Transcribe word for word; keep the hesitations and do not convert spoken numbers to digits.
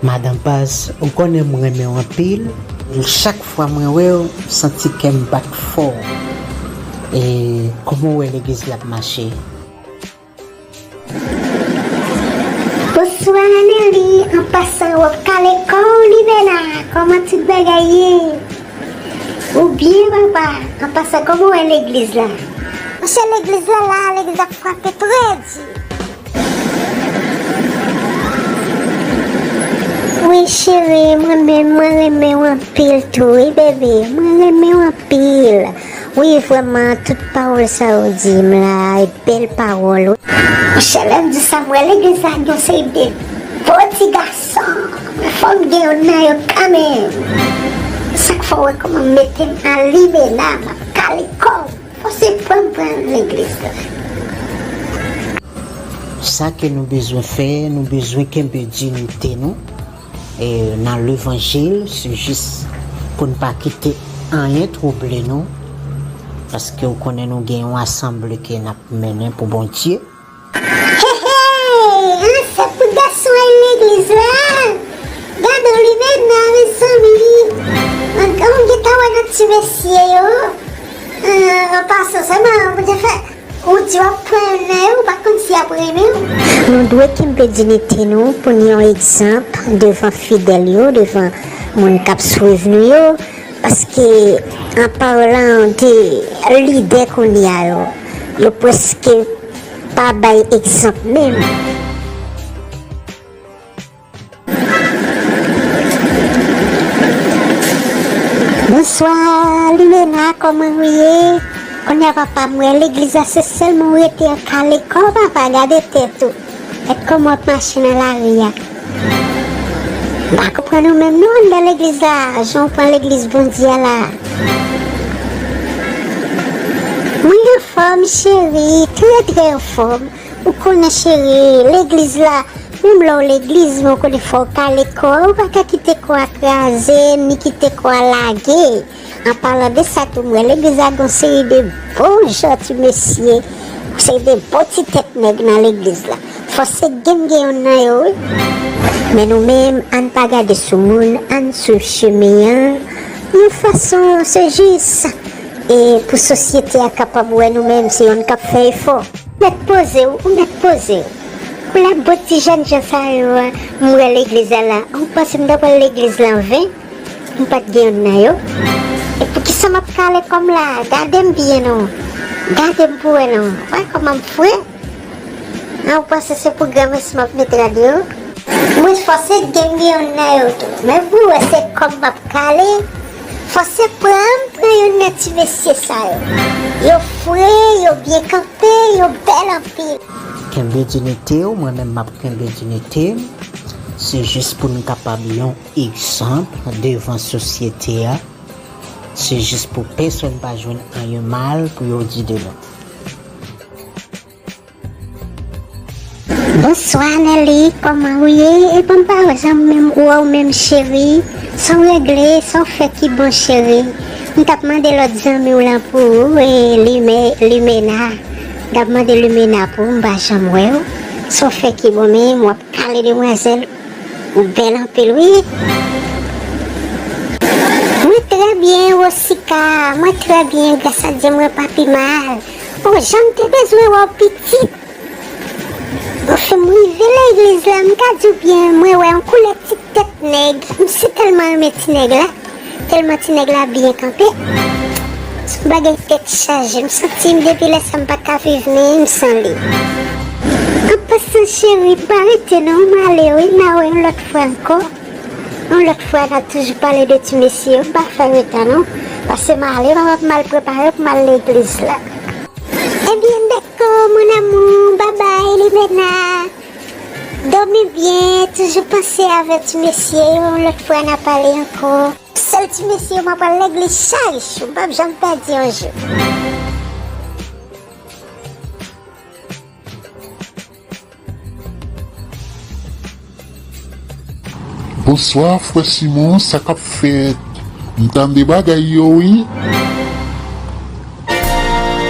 Madan Paz, ou konnen m renmen w anpil. Chak fwa mwen wè w, m santi kè m bat fò. E kòman w wè legliz la ap mache? Bonswa, Nelly. An pasan, w ap kale kò w, Limena. Kòman tout bagay ye? Ou byen, papa? An pasan, kòman w wè legliz la? Monchè, legliz la la, legliz la ap frape trè di. Wi, cheri, mwen menm, mwen renmen w anpil tou, wi, bebe. Mwen renmen w anpil. Wi, vrèman, tout pawòl sa yo di m la, e bèl pawòl, wi. Monchè, lè m di sa, m wè legliz la gen yon seri de bo ti gason. Fò m gen youn nan yo kanmenm. Sa k fè w wè kòman m mete m a Limena, m ap kale kò. Fò se pran m pran legliz la. Sa ke nou bezwen fè, nou bezwen kenbe diyite nou, e, nan levanjil, se jis pou n pa kite anyen twouble nou, paske w konnen nou gen yon asanble ke n ap mennen pou Bondye. Hey, hey, an, se pou gason al legliz la. Gade w, Limena, mezanmi. An, an, w gentan wè nan ti mesye yo. An, an pasan, sèlman, ou te fè, ou di w ap pran youn nan yo, ou pa konn si y ap renmen w. Nou dwe kenbe diyite nou pou n yon egzanp devan fidèl yo, devan moun k ap swiv nou yo. Paske, an palan de lidè kounye a yo, yo prèske pa bay egzanp menm. Bonswa, Limena, kòman w ye? Kounye a, papa, m wè legliz la se sèlman w rete an kale kò, papa, gade tèt ou. Gad kòman w ap mache nan lari a. M pa konprann ou menm non, anndan legliz la, jan w pran legliz Bondye a la. Mwen anfòm, cheri, trè, trè anfòm. Ou konnen, cheri, legliz la, menm lè w legliz, men w konnen fò w kale kò w, ou pa ka kite kò a kraze, ni kite kò a lage. An palan de sa tou, m wè legliz la gen yon seri de bon jan ti mesye, yon seri de bon ti tèt nèg nan legliz la. Fò se gen m gen youn nan yo, wi. Men nou menm, ann pa gade sou moun, ann swiv chemen an. Yon fason, se jis, e pou sosyete a kapab wè nou menm, se youn k ap fè efò. Mèt poze w, ou mèt poze w. Pou la bon ti jèn jan sa yo a, m wè legliz la la. Ou panse m ta pral legliz la an ven? M pa t gen youn nan yo. E poukisa m ap kale kò m la? Gade m byen non. Gade m pou wè non. Wè kòman m fre? An, ou panse se pou granmesi m ap mete rad yo? Mwen fòse gen m gen youn nan yo tou. Men pou wè se kò m m ap kale. Fòse pran m pran youn nan ti mesye sa yo. Yo fre, yo byen kanpe, yo bèl anpil. Kenbe diyite w, mwen menm m ap kenbe diyite m. Se jis pou n kapab yon egzanp devan sosyete a. Se jis pou pèsonn pa jwenn anyen mal pou yo di de nou. Bonswa, Nelly, kòman ou ye? Epa m pa wè zanmi m, ou wè ou menm, cheri. Sa w regle, sa w fè ki bon, cheri? M t ap mande lòt zanmi w lan pou ou, e Lime-, Limena. M t ap mande Limena pou ou, m pa janm wè w. Sa w fè ki bon, men w ap kale demwazèl. Ou bèl anpil, wi. Mwen trè byen, Wosika. Mwen trè byen, gras a Dye, mwen pa pi mal. O, jan m te bezwen wè w pitit. Anfen, m rive legliz la, m ka di w byen, mwen wè yon koulè ti tèt nèg. M si tèlman renmen ti nèg la. Tèlman ti nèg la byen kanpe. Se yon bagay tèt chaje. M santi m depi lè sa m pa ka viv menm san li. An pasan, cheri, pa rete non, m ale wi, n a wè yon lòt fwa ankò. Yon lòt fwa, n a toujou pale de ti mesye yo, m pa fè reta non. Paske m ale, m ap mal prepare pou m al legliz la. Ebyen, dakò, mon amour, babay, Limena. Dòmi byen, toujou panse avè ti mesye yo, yon lòt fwa n a pale ankò. Sèl ti mesye yo, m ap al legliz chak jou, m p ap janm pèdi yon jou. Bonswa, frè Simon, sa k ap fèt? M tande bagay yo, wi.